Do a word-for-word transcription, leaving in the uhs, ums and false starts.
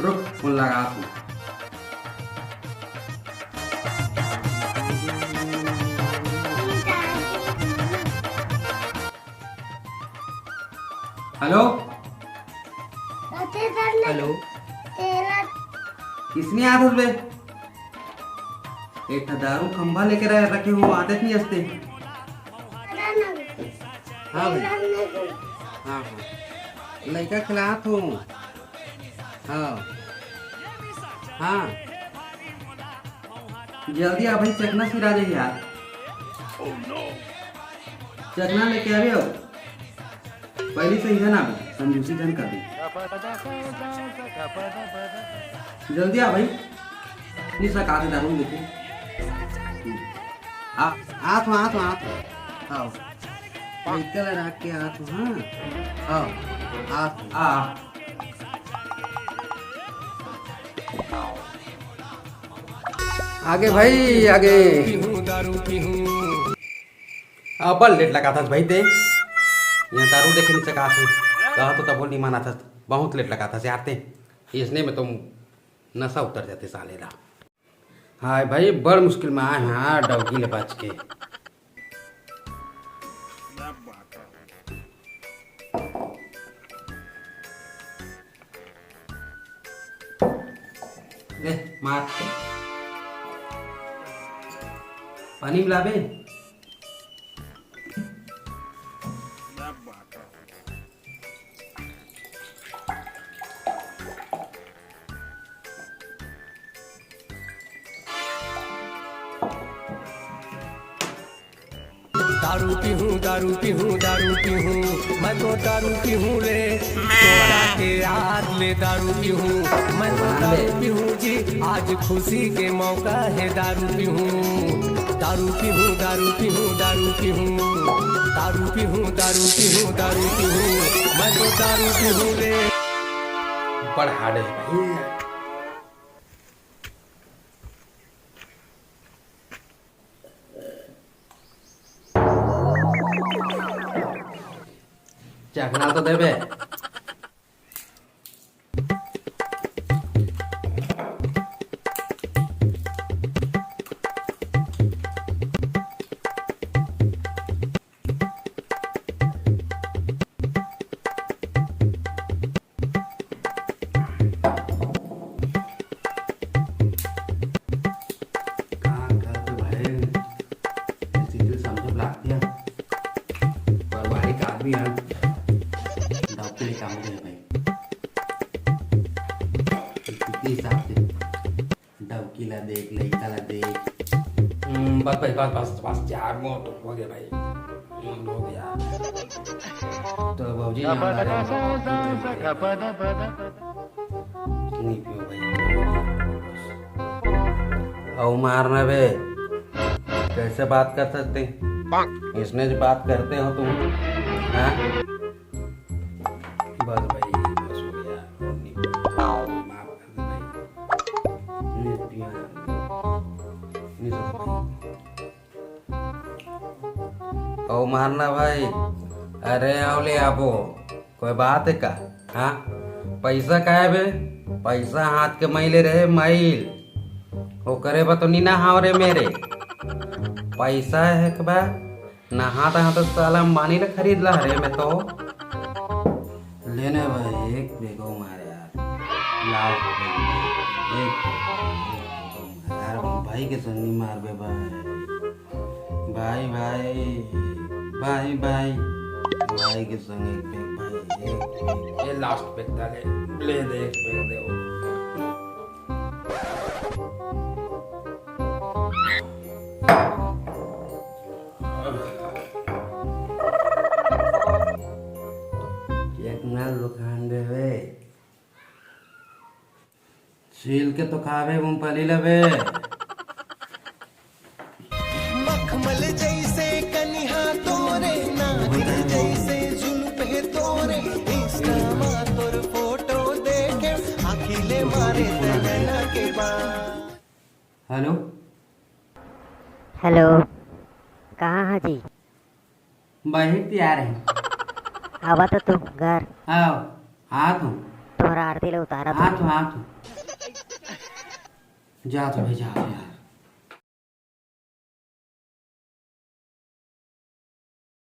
रुक, फोन लगात हूँ। हेलो। हेलो। किसने आदत बे? एक ठा दारू खंभा लेके रह-, रखे हो, आदत नहीं हंसते। हाँ भाई। हाँ, हाँ। लइका खिलात हूँ। हाँ। हाँ। जल्दी आ भाई, चखना सिरा जाही यार। चखना लेके आवे हो। पहली से इधर ना आवे, कंजूसी झन कर दे। जल्दी आ भाई। नहीं सका दे दारू लेके। आ, आ तो, आ तो, आ तो। आओ। साइकिल रख के आ तो, हाँ। आओ। आ, आ, आ। आगे भाई, आगे। पीहूं, दारू पीहूं। अब्बड़ लेट लगाथस भाई ते। यहाँ दारू देखे नहीं सका थे। कहा तो तबो नहीं माना था। बहुत लेट लगाथस यार ते। इसने में तो नशा उतर जाते साले ला। हाय भाई, बड़ मुश्किल में आए हैं, हाँ, डौकी ले बच के। ले, मार। पानी मिलाबे? दारू पीहूं, दारू पीहूं, दारू पीहूं, मैं तो दारू पीहूं रे। तोरा के याद ले दारू पीहूं, मैं तो दारू पीहूं जी। आज खुशी के मौका है दारू पीहूं, दारू पीहूं, दारू पीहूं, दारू पीहूं, दारू पीहूं, दारू पीहूं, दारू पीहूं, मैं तो दारू पीहूं रे। बड़ हार्ड है भाई। चखना तो देबे। का करत भाई, ये चीज समझ लागतिया। पारिवारिक आदमी है, डौकी ले काम दे भाई। इतने हिसाब से डौकी ला देख, लइका ला देख। हम्म, बस भाई, बस, बस, बस, यार, मोर तो हो गया भाई। हम्म, हो गया। तो बाबूजी, यहाँ आ रहे हैं। नहीं पियो भाई। अउ मारना बे, कैसे बात कर सकते हैं? इसने जो बात करते हो तुम, हाँ? बस भाई, बस हो गया। माफ कर दे भाई। नहीं पियो यार। नहीं सकते। अउ मारना भाई, अरे आओ ले आबो, कोई बात है का? हाँ, पैसा का है बे? पैसा हाथ के मइले रहे मइल, ओकरे बर तो नी नहाव रे मेरे। पैसा है के बा, नहात हाथ तो साला अंबानी ले खरीद ला रे मैं तो। लेने भाई, एक बेगो मार यार, लाल हो गई। एक, एक बेगो मार यार, भाई के संग नहीं मारबे भाई। भाई, भाई, भाई, भाई, भाई के संग एक पैक भाई, एक पैक। ये लास्ट पैक डाले, ले दे एक पैक दे वो। एक नल दुकान देवे। छील के तो खावे मूंगफली लबे। मखमल जैसे कनिहा तोरे, नागिन जैसे जुल्फ है तोरे, Insta मा तोर फोटो देखे, आँखी ले मारे तगना के बाल। हेलो। हेलो, कहाँ हा जी? बहिर तियार है। आवा तो तू घर। आओ, आ तू। तुम्हारा आरती ले उतारा था। हाँ तो, हाँ तो। जा तो भाई, जा तो यार।